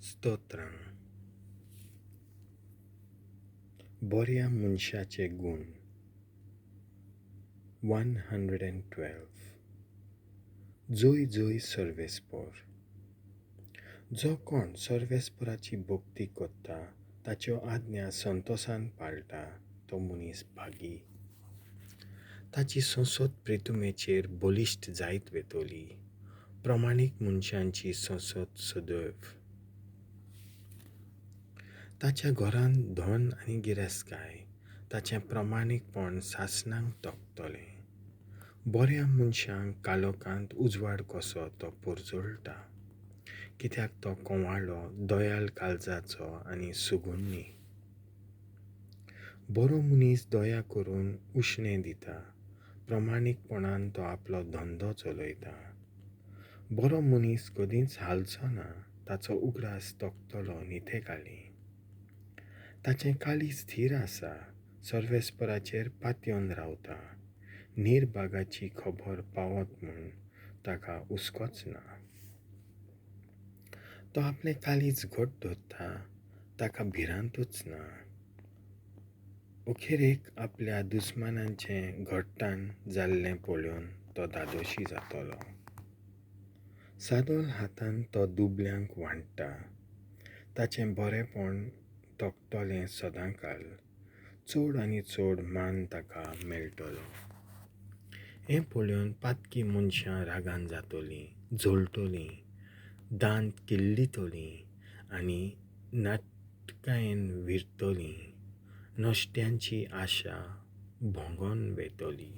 स्तोत्रां. बऱ्या मनशाचे गूण. 112. जय जय सर्वेस्पर. जो कोण सर्वेस्पराची भक्ती करता, ताच्यो आज्ञा संतोसान पाळटा, तो मनीस भागी. ताची संसद प्रितुमेचेर बलिश्ट जायत वेतली. प्रमाणीक मनशांची संसद सदैव. ताच्या घरांत धन आनी गिरेस्तकाय, ताचें प्रमाणीकपण सासणाक तगतलें. बऱ्या मनशांक कालोकांत उजवाड कसो तो परजळटा, कित्याक तो कंवाळो, दयाल काळजाचो आनी सुगुण्णी. बरो मनीस दया करून उश्णें दिता, प्रमाणीकपणान तो आपलो धंदो चलयता. बरो मनीस कदींच हालचो ना, ताचो उगडास तगतलो नितेकाली. ताचें काळीज थीर आसा, सर्वेस्पराचेर पातयेवन रावता. निर्भागाची खबर पावत म्हूण ताका हुस्कोच ना. तो आपलें काळीज घट दवरता, ताका भिरांतूच ना. अखेरेक आपल्या दुस्मानांचें घट्टाण जाल्लें पळोवन तो धादोशी जातलो. सादोल हातान तो दुबल्यांक वांट्टा, ताचें बरेंपण तगतलें सदांकाल. चड आनी चड मान ताका मेळटलो. हें पळोवन पातकी मनशां रागान जातलीं, जळटलीं, दांत किल्लितलीं आनी नाटकायेन विरतलीं. नश्ट्यांची आशा भोंगोन वेतली.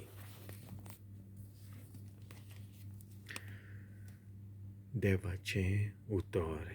देवाचें उतर